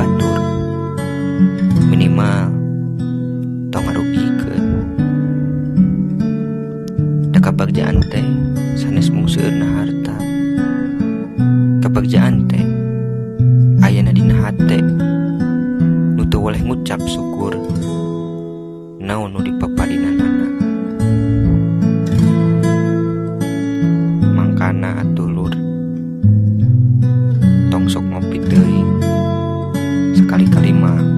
batur. Minimal tong ngarugikeun. Da kabagjaan teh sanes mung seueurna harta. Kabagjaan teh ayana dina hate nu teu weleh ngucap syukur naon nu dipapadinanana. Mangkana atuh lur, tong sok ngopi teuing, sakali-kali mah.